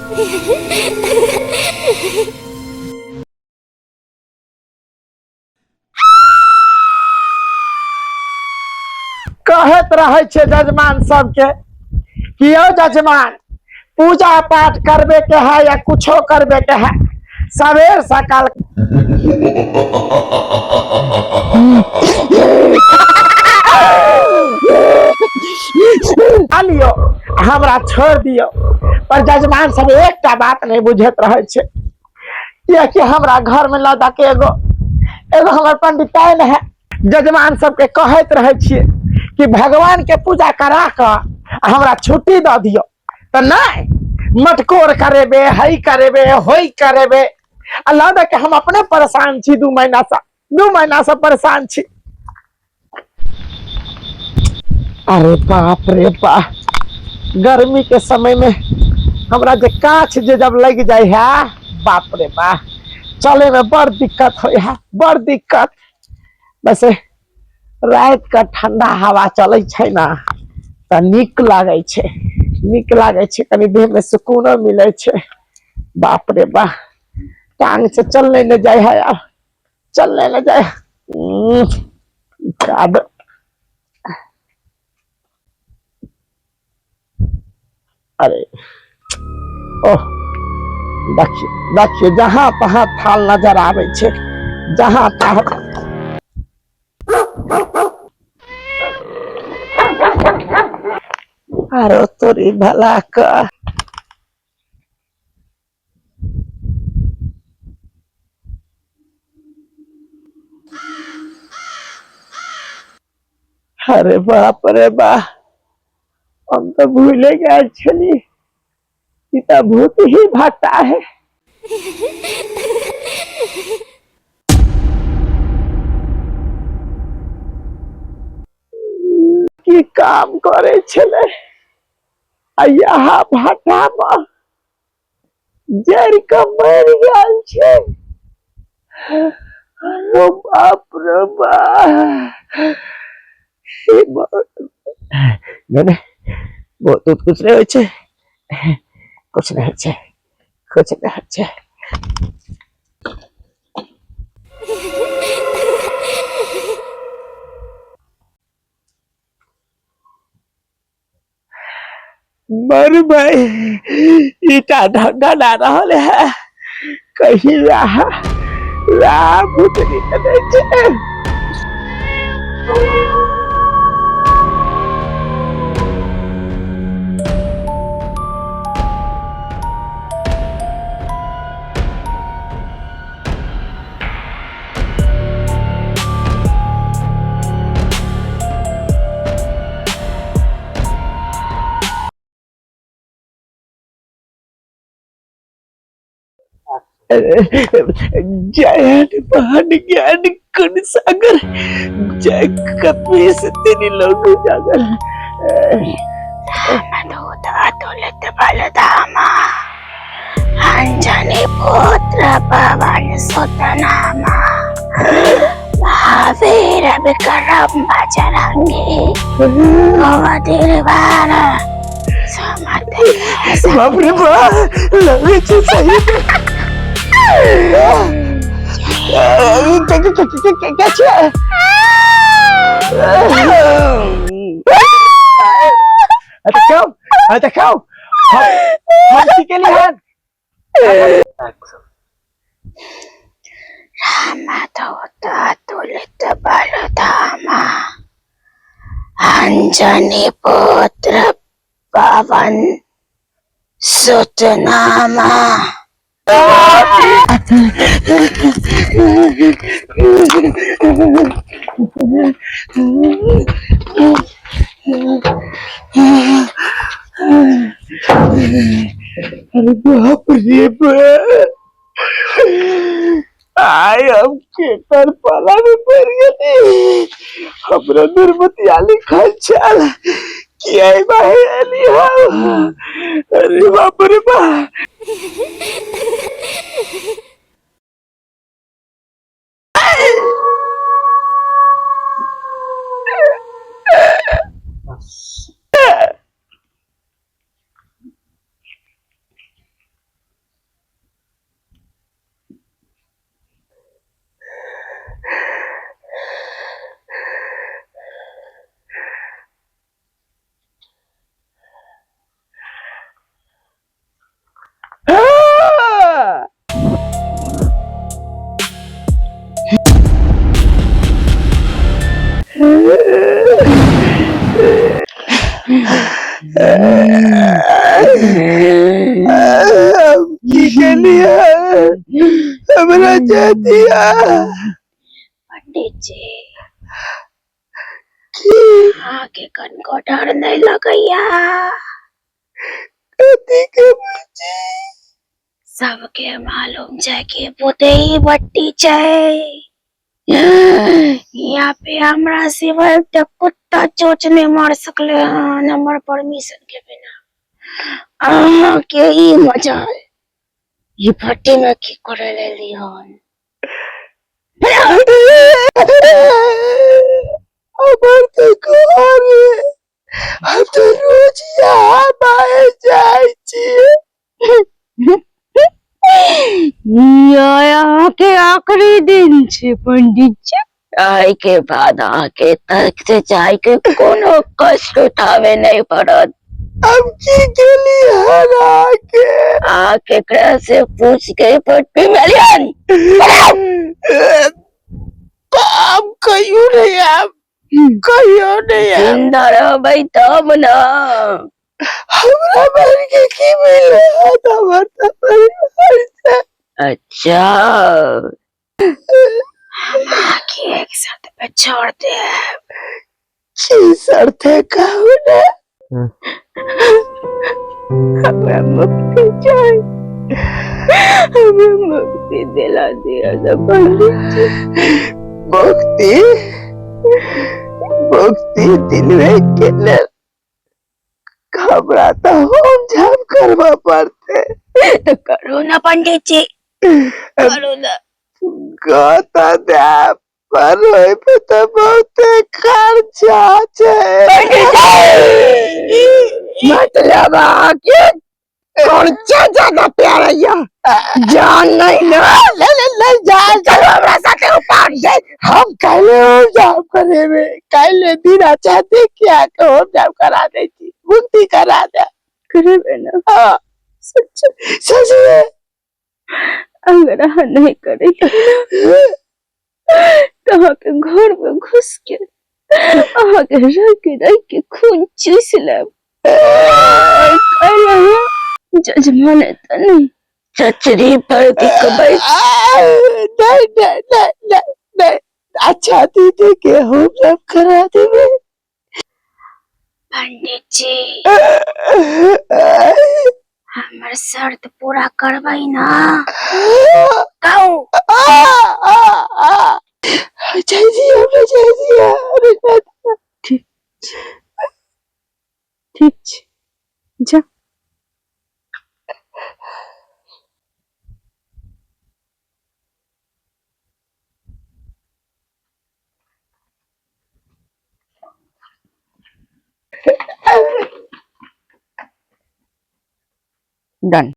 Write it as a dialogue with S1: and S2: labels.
S1: कहैत रहै छै जजमान सबके कि यौ जजमान, पूजा पाठ करबे के है या कुछो करबे के है, सवेर सकाल आ लियो, हमरा छोड़ दियो। पर जजमान सब एकटा बात नहीं बुझैत रहे छै, कियाकि हमरा घर में लऽ के एगो एगो हमर पंडिताइन है। जजमान सबके कहैत रहै छियै कि भगवान के पूजा करा कऽ हमरा छुट्टी दऽ दियौ, तऽ नहि मटकोर करेबे, हई करेबे, होई करेबे। आ लऽ दऽ के हम अपने परेशान छी, 2 महीना से, 2 महीना से परेशान छी। अरे बाप रे बाप, गर्मी के समय में हमरा जे काछ जे जब लग जाय है, बाप रे बाप, चले में बड़ दिक्कत हो है, बड़ दिक्कत। वैसे रात का ठंडा हवा चले छै ना तऽ नीक लागै छै, नीक लागै छै, कनि देह में सुकूनो मिलै छै। बाप रे बाप, टांग से चलने न जाय है, आब चलने न जाय है। आब अरे ओह, देखियौ देखियौ, जहाँ तहाँ थाल नजर आबै छै, जहाँ तहाँ। आरो तोरी भला का। अरे बाप रे बा, हम तो भूले गए छली, ई तऽ भूत ही भाटा है। की काम करे छले आ यहाँ भाटा में जरि कऽ मरि गेल छै। अरे बाप रे बाप, नहि नहि, बहुत बहुत कुछ नहि होइ छै, कुछ नहि होइ छै, कुछ नहि होइ छै। मर भाई, ईटा ढंगा आ रहल है, कहीं राह राह भूतनी तऽ नहि छै। जय हनुमान ज्ञान गुण सागर, जय कपीस तेरी लोक उजागर।
S2: रामदूत अतुलित बलधामा, अंजनी पुत्र पवन सुत नामा, महावीर विक्रम बजरंगी, भवदिर्वार सुमति के।
S1: बाप रे बाप, लगे छै सही। के छियै? देखियौ देखियौ, हम की केली हन?
S2: रामदूत अतुलित बलधामा, अंजनी पुत्र पवन सुत नामा।
S1: अरे बाप रे बाप, आय हम केकर पाला में पड़ गेली? हमरा दुर्मतिया लिखल छल कि आई बाहे एली हम। अरे बाप रे बाप। की केलियै हमरा दिया?
S2: पंडित जी,
S1: की?
S2: अहाँके कनको डर नहि लगैया?
S1: कथी के बुच्ची?
S2: सबके मालूम छै कि भूतही बट्टी छै यहाँ पे। हमरा सिवाय एकटा कुत्ता चोच नहीं मार सकले हन हमर परमिशन के बिना। अहाँ के ई मजाल ई भट्टी में की करे लेली हन?
S1: हमर तऽ घर हम तऽ रोज यहाँ आए जाइ छियै।
S2: अहाँके आखिरी दिन छै पंडित जी। आइ के बाद अहाँके तक से जाय के कोनो कष्ट उठावे नहीं पड़त।
S1: हम की केली हन अहाँके?
S2: अहाँ केकरा से पूछ के पट्टी में लियन?
S1: हम कहियो नहीं आब, कहियो नहीं आब।
S2: जिंदा रहबै तब न।
S1: हमरा मर के की मिले? हमर तऽ परिवार छै।
S2: अच्छा, अहाँके एक साथ पे छोड़ दे।
S1: की शर्त है, कहू ने?
S2: हमरा मुक्ति चाही, हमरा मुक्ति दिला दिया ना पंडित जी।
S1: मुक्ति? मुक्ति दिलवे के लेल हमरा तऽ होम जाप करबऽ पड़तै।
S2: तो करू ना पंडित जी, करू ना।
S1: गता देब, पर ओहि पे तऽ बहुते खर्चा छै।
S2: पंडित जी!
S1: मतलब अहाँके खर्चा ज्यादा प्यारा या जान नहीं ना? ले ले ले, जान चलो हमरा साथे उपार दे। हम काल्हे होम जाप करेबे। काल्हे दिन अच्छा देख के आके होम जाप करा दै छी, मुक्ति करा दे।
S2: करेबै ना?
S1: हाँ।
S2: सच?
S1: सच में।
S2: अगर अहाँ नहीं करेंगे तो अहाँके घर में घुस के अहाँके रगि रगि के खून चूस लेब। जजमान तऽ नहीं चचरी पर दिखबै।
S1: नहीं नहीं नहीं नहीं नहीं, अच्छा दीदी के होम जाप करा देबे।
S2: पंडित जी, हमर शर्त पूरा करबै ना? कहू।
S1: जय जी, हमरा जय जी, अरे।
S2: ठीक, ठीक छै, जा। डन।